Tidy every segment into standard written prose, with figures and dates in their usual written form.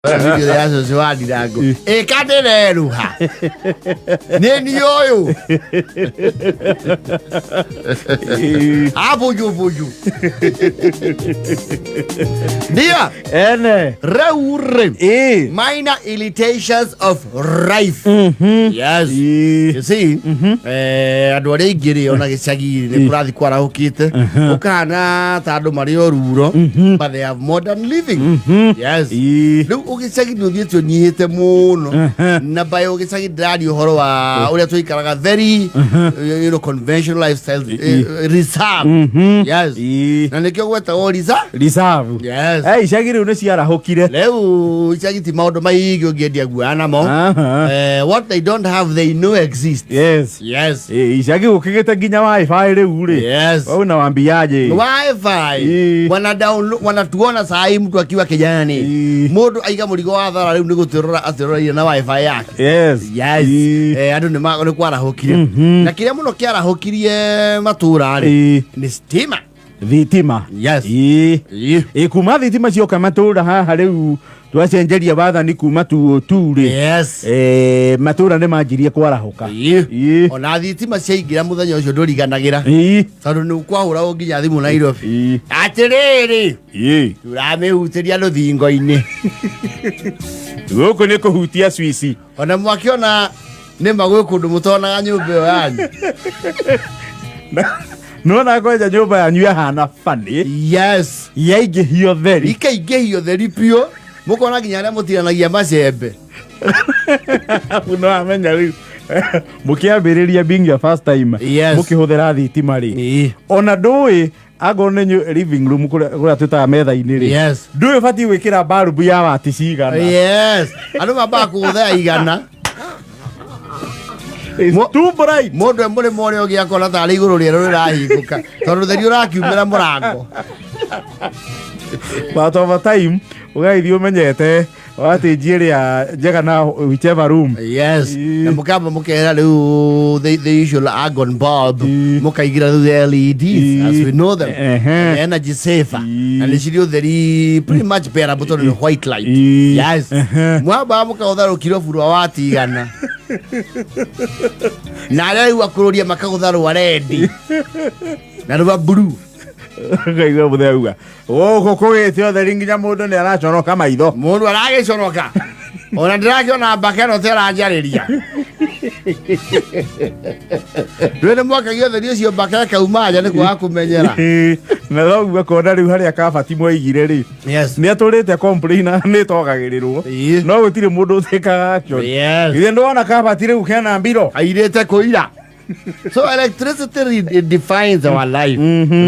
Video ya cũcũ wa ndirango ĩka ndĩreruha nĩ niĩ ũyũ abũyũbũyũ ndia Ene. rĩu rĩ Ĩ. minor irritations of life. Yes. Ĩ. You see, andå arä a aingä rä ona gä cagi nä kå rathiä kwarahå å kahana ta andå marä o ruro, but they have modern living. Yes. Ĩ. Rä u å gä cagi nä å thiä te å nyihä te må no na mbaä å gä cagi ndäraria å horo wa å rä a tå ikaraga very conventional lifestyle, reserve. Yes. Ĩ. Na nä kä o gwetagwo reserve. Reserve. Yes. Eh, icagi rĩu nĩ ciarahũkire. Rĩu icagi ti maũndũ maingĩ ũngĩendia guoya namo. What they don't have, they know exist. Yes. Yes. Ĩ, icagi gũkĩgĩte nginya wifi rĩu rĩ. Yes. Wewe unawambiaje? Wifi. Ĩ. Wana download, wanatuona saa hii mtu akiwa kijani. Ĩ. Mũndũ aiga mũrigo wa thara rĩu nĩ gũtĩrora atĩroraire na wifi yake. Yes. Yes. Ĩ. Andũ nĩ kwarahũkire na kĩrĩa mũno kĩarahũkirie matũra rĩ Ĩ. nĩ stima. Thitima. Yes. Ĩ. Ĩ. Ĩ, kuma thitima cioka matũra haha rĩu twacenjeria wathani kuma tu rĩ. Yes. Eh, matũra nĩ manjirie kwarahũka. Ĩ. Ĩ. Ona thitima ciaingĩra mũthenya ũcio ndũriganagĩra Ĩ. tondũ nĩ kwahũragwo nginya thimũ Nairobi Ĩ. atĩrĩrĩ Ĩ. tũramĩhutĩria rũthingo-inĩ. Gũkũ nĩ kũhutia swici. Ona mwakĩona nĩ ma gwĩ kũndũ mũtonaga nyũmba ĩyo yanyu. Nona kwenja nyũmba yanyu yahana bani. Yes. Yaingĩhio theri. Ikaingĩhio theri biũ mũkona nginya arĩa mũtiranagia macembe. No amenya rĩu mũkĩambĩrĩria being your first time mũkĩhũthĩra thitima rĩ, ona ndũĩ angorwo nĩ living room kũrĩa twĩtaga metha-inĩ rĩ, ndũĩ ũbatiĩ gwĩkĩra barubu ya wati cigana. Yes, andũ mambaga kũgũthea 100. It's too bright. Mũndũ e mũrĩmo ũrĩa ũngĩ akona tarĩ igũrũ rĩerũ rĩrahingũka tondũ theri ũrakiumĩra mũrango. But over time ũgagĩthiĩ ũmenyete watĩnji ĩrĩa njega na whichever room. Yes. Ĩ. Na mũkamba mũkera rĩu the usual argon bulb, mũkaigĩra rĩu the LEDs as we know them. The energy saver. Na nĩ cirĩ ũtheri pretty much bearable tondũ nĩ white light. Yes. Mwamba mũkagũtha rũkirobu rwa wati 100 na arĩa rĩu akũrũria makagũtha rwa red na rwa blue. Ngaigua mũthee auga gũkũ kũgĩte ũtheri nginya mũndũ nĩ araconoka maitho. Mũndũ aragĩconoka ona ndĩrakĩona mbaka ĩno ta ĩranjarĩria ndũĩ nĩ mwakagia ũtheri ũcio mbaka ĩkauma nja nĩ kwaga kũmenyera. Na thoguo akona rĩu harĩa kabati mwaigire rĩ, nĩ atũrĩte complain nĩ togagĩrĩrwo, no gũtirĩ mũndũ ũtĩkaga action. Githĩ ndwona kabati rĩu kena mbiro? Airĩte kũira. So electricity it defines our life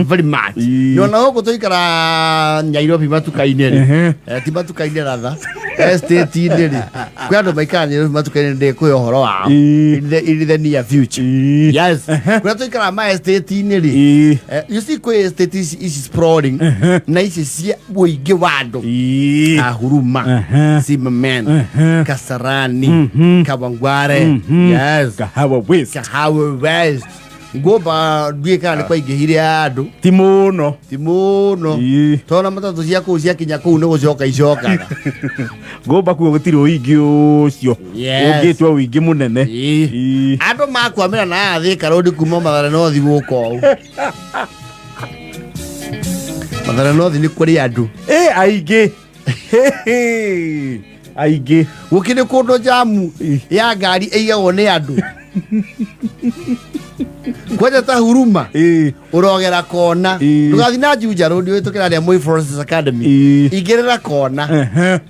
very much. Nona gũkũ tũikara Nairobi matuka-inĩ rĩ, ti matuka-inĩ, rather estate-inĩ rĩ, kwĩ andũ maikara Nairobi matuka-inĩ ndĩkũhe ũhoro wao in the near future. Yes, kũrĩa tũikara ma estate-inĩ rĩ, you see kwĩ estate ici sprawling na ici cia mũingĩ wa andũ Huruma, Zimmerman, Kasarani, Kawangware. Yes. Kahawa West. Kahawa West. Ngũmba ndiũĩ kana nĩ kwaingĩhire andũ. Ti mũno. Ti mũno. Tona matatũ cia kũu ciakinya kũu nĩ gũcoka icokaga. Ngũmba kuo gũtirĩ ũingĩ ũcio ũngĩtua ũingĩ mũnene. Andũ makwamĩra na aya Thika Road kuma Mathare North gũka ũũ. Mathare North nĩ kũrĩ andũ. Ĩ, aingĩ. Hĩ, aingĩ. Gũkĩrĩ kũndũ jamu ya ngari ĩigagwo nĩ andũ kwanja ta Huruma ũrogera kona ndũgathiĩ na Juja Road ũhĩtũkĩra harĩa Moi Forest Academy, ingĩrĩra kona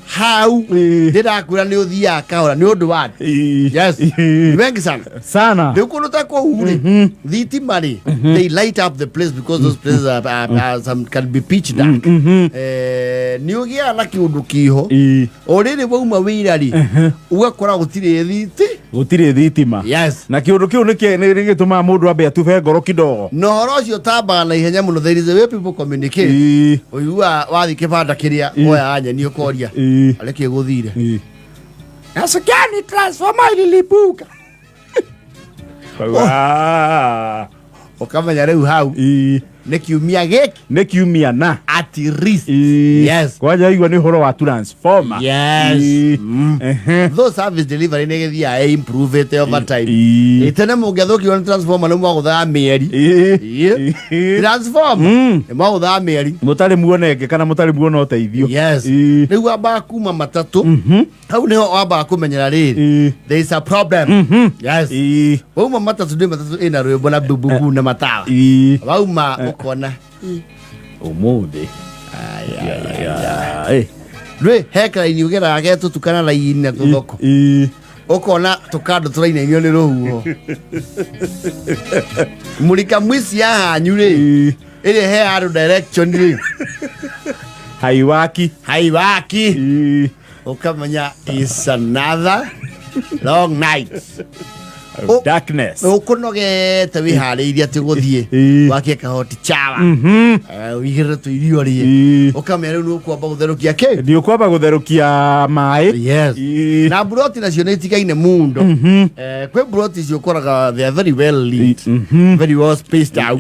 hau ndĩrakwĩra nĩ ũthiaga kahora nĩ ũndũ wa andũ. Yes. Ni wengi sana. Sana. Rĩu kũndũ ta kũu rĩ, thitima rĩ, they light up the place because those places are some can be pitch dark. Nĩ ũgĩaga na kĩũndũ kĩho o rĩrĩ wauma wĩra rĩ, ũgakora gũtirĩ thiti. Gũtirĩ thitima. Yes. Na kĩũndũ kĩu nĩ gĩtũmaga mũndũ ambe atube ngoro kidogo. Na ũhoro ũcio ũtambaga na ihenya mũno. There is a way people communicate. Ũiguaga wathiĩ kĩbanda kĩrĩa woyaga nyeni ũkoria arĩ kĩ gũthire. Nasikia ni transformer ililipuka. Ah. Ũkamenya rĩu hau. Nĩ kiumia gĩkĩ. Nĩ kiumia na At least. Ĩĩ. Yes. Kwanja igua nĩ ũhoro wa transformer. Yes. Ĩĩ. Ehe. Though service delivery nĩ ĩgĩthiaga ĩ improve over time. Ĩĩ. Ĩ, tene mũngĩathũkirwo nĩ transformer nĩ mwagũthaga mĩeri. Ĩĩ. Ĩĩ. Ĩĩ. Transformer nĩ mwagũthaga mĩeri. Mũtarĩ muone ĩngĩ kana mũtarĩ muona ũteithio. Yes. Ĩĩ. Rĩu wambaga kuma matatũ. Hau nĩho wambaga kũmenyera rĩrĩ. There is a problem. Yes. Wauma matatũ ndĩ matatũ ĩna rwĩmbo na bububu na matawa. Wauma ũkona. Ũmũthĩ. Ai, ai, ai, ai. Rĩ he karaini ũgeraga getũtukana raini na tũthoko. Ũkona tũkandũ tũrainainio nĩ rũhuho. Mũrika mwici ya hanyu rĩ ĩrĩa he andũ direction rĩ Haiwaki. Haiwaki. Ũkamenya is another long night. Darkness. Ũkũnogete wĩharĩirie atĩ gũthiĩ wakie kahoti chawa. Ũigĩrĩre tũirio rĩe. Ũkamenya rĩu nĩ ũkwamba gũtherũkia kĩ? Nĩ ũkwamba gũtherũkia maĩ. Yes. Na mburoti nacio nĩ itigaine mundo. Kwĩ mburoti icio ũkoraga they are very well lit, very well spaced out,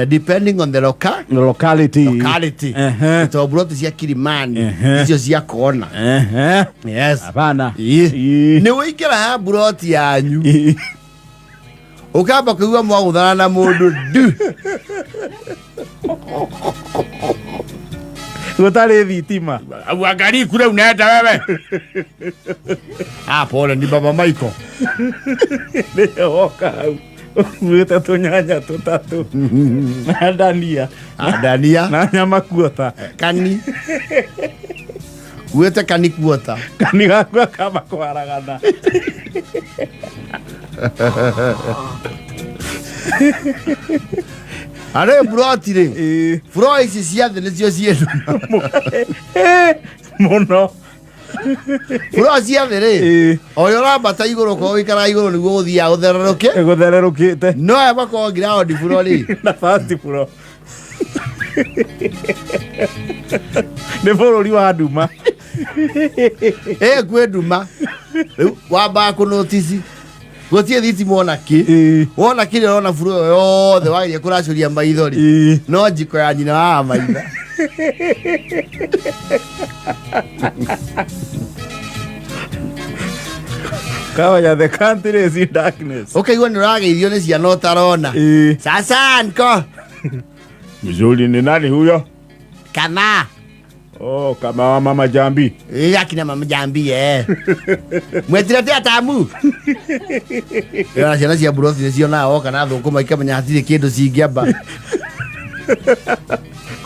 depending on the locality. Locality. Tondũ mburoti cia Kilimani icio cia kona. Yes. Hapana. Nĩ ũingĩra ha mburoti yanyu ũkamba kũigua mwagũthana na mũndũ ndu. Gũtarĩ thitima. Uangalii kule unaenda wewe. Ah, pole ni baba Michael. Nĩwe woka hau ũkuĩte tũnyanya tũtatũ na ndania. Ah, dania. Na nyama kuota. Kani. Kuĩte kani kuota. Kani gaku akamba kwaragana. Arĩ mburoti rĩ. Buro ici cia thĩ nĩcio ciĩ Mũno. Buro cia thĩ rĩ. O ũrĩa ũrambata igũrũ korwo ũikaraga igũrũ nĩguo gũthiaga gũthererũke. Gũthererũkĩte. No aya makoragwo ground floor rĩ. Na first floor. Nĩ bũrũri wa nduma. Ĩ kwĩ nduma. Rĩu wambaga kũnotisi. Gũtirĩ thitima ona kĩ. Wona kĩrĩa ũrona buro ĩyo yothe wageria kũracũria maitho rĩ. No njiko ya nyina wa maitha. Kawaya, the country is in darkness. Ũkaigua nĩ ũrageithio nĩ ciana ũtarona. Sasa nko. Mzuri ni nani huyo? Kama. Oh, kama wa mama Jambi. Akina mama Jambi eh. Mwetiretea tamu. Ĩyo ciana cia mburoti nĩ cionaga woka na thũkũma ikamenya hatirĩ kĩndũ cingĩamba.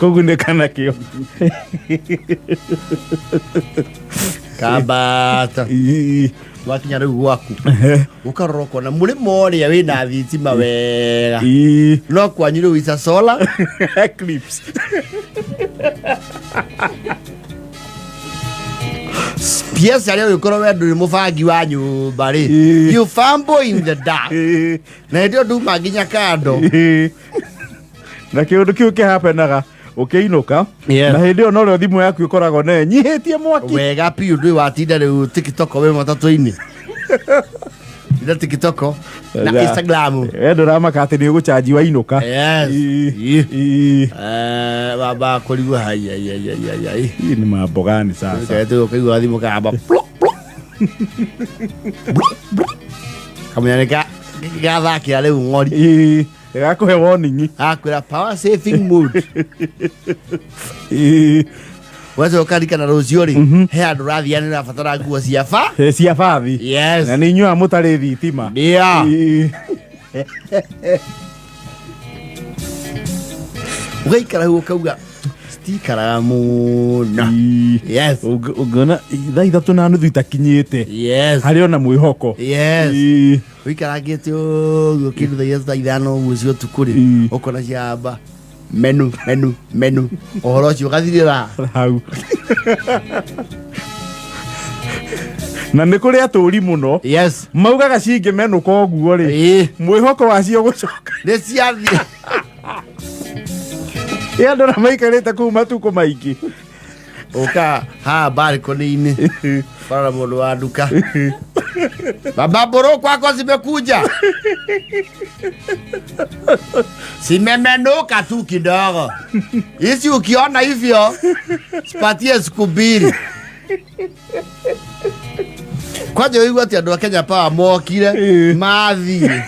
Kũgunĩka nakĩo. Kambata. Wakinya rĩu gwaku. Ũkarora ũkona mũrĩmo ũrĩa wĩna thitima wega. No kwanyu rĩu ica solar eclipse. Piesa rĩu ũkorwo we ndũrĩ mũbangi wa nyũmba rĩ. You fumble in the dark. Na hĩndĩ ĩyo nduma nginya kando. Na kĩũndũ kĩu kĩhapenaga ũkĩinũka. Na hĩndĩ ĩyo norĩo thimũ yaku ĩkoragwo na ĩnyihĩtie mwaki. Wega biũ ndũĩ watinda rĩu TikTok wĩ matatũ-inĩ. Tinda TikTok na Instagram. We ndũramaka atĩ nĩ ũgũcanji wainũka. Yes. Wamba kũrigwo hai hai hai hai hai. Hii ni mambo gani sasa? Kaete ũkaigua thimũ kamba plok plok. Blok, blok. Kamenya nĩ gathakĩra rĩu ng'ori. Gakũhe warning. Akwĩra power saving mode. Wacoka ũkarikana rũciũ rĩ, he handũ ũrathiĩ nĩ ũrabatara nguo cia ba. Cia bathi. Yes. Na nĩ inyuĩ mũtarĩ thitima. Ndio. Ũgaikara hau ũkauga citikaraga mũno. Yes. Ũngĩona thaa 3:30 itakinyĩte. Yes. Harĩ ona mwĩhoko. Yes. Ũikarangĩte ũguo kĩndũ thaa 5 ũguo cia ũtukũ rĩ, ũkona ciamba menu menu menu ũhoro ũcio ũgathirĩra hau. Na nĩ kũrĩ atũri mũno. Yes. Maugaga cingĩmenũka ũguo rĩ. Mwĩhoko wacio gũcoka. Nĩ ciathiĩ. Ĩ andũ na maikarĩte kũu matukũ maingĩ. Ũka haha balcony-inĩ. Barora mũndũ wa nduka. Baba boro kwako zimekuja. Zimemenuka tu kidogo. Hizi ukiona hivyo, sipatie siku mbili. Kwanja ũigua atĩ andũ a Kenya Power mokire mathiĩ.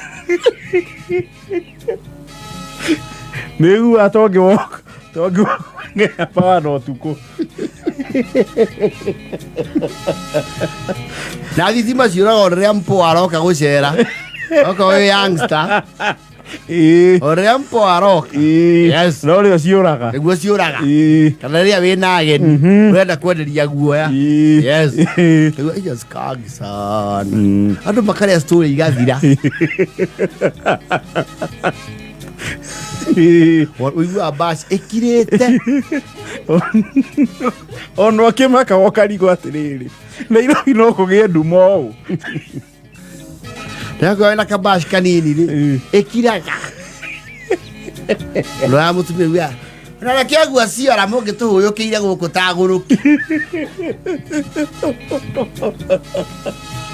Nĩguo tongĩwoka tongĩwoka Power na ũtukũ. Na thitima ciũraga o rĩrĩa mpoa aroka gũcera. Okorwo wĩ youngster, o rĩrĩa mpoa aroka. Yes. No rĩo ciũraga. Nĩguo ciũraga. Kana rĩrĩa wĩna ageni, ũrenda kwenderia guoya. Yes. Nĩguo icio cikangi sana. Andũ makarĩa story igathira. Ũiguaga bash ĩkirĩte. Ona ũkĩmaka ũkarigwo atĩrĩrĩ, Nairobi no kũgĩe nduma ũũ. Ndakorwo wĩna kabash kanini rĩ, ĩkiraga. Ũroya mũtumia uga, na reke guo ciora mũngĩtũhũyũkĩire gũkũ tagũrũki.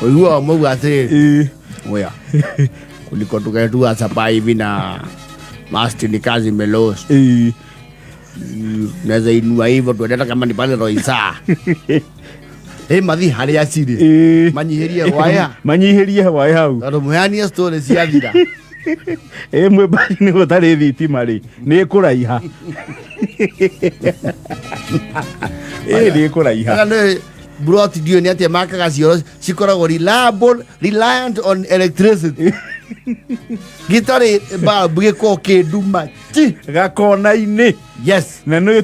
Ũiguaga mauga atĩrĩrĩ, oya kuliko tukaetua sapa hivi na masti ni kazi imelost. Naweza inua hivyo tuende hata kama ni pale Roysa. Mathi harĩa cirĩ. Manyihirie waya. Manyihirie hwaĩ hau. Tondũ mũheanie story ciathira. Mwĩ mbari-inĩ gũtarĩ thitima rĩ, nĩ ĩkũraiha. Nĩ ĩkũraiha. Kana nĩ broti ndiũĩ nĩ atĩa makaga cioro cikoragwo reliant on electricity. Gĩtarĩ bulb gĩkoragwo kĩ nduma ti. Gakona-inĩ. Yes. Na nĩ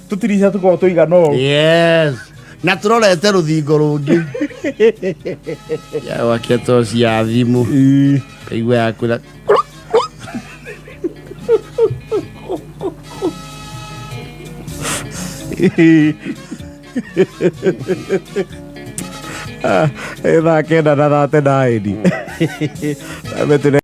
tũtirica tũkoragwo tũigana ũũ. Yes. Na tũrorete rũthingo rũngĩ. Ya wakia toci ya thimũ. Kaigua ya kwĩra. Thaa 9 na 39.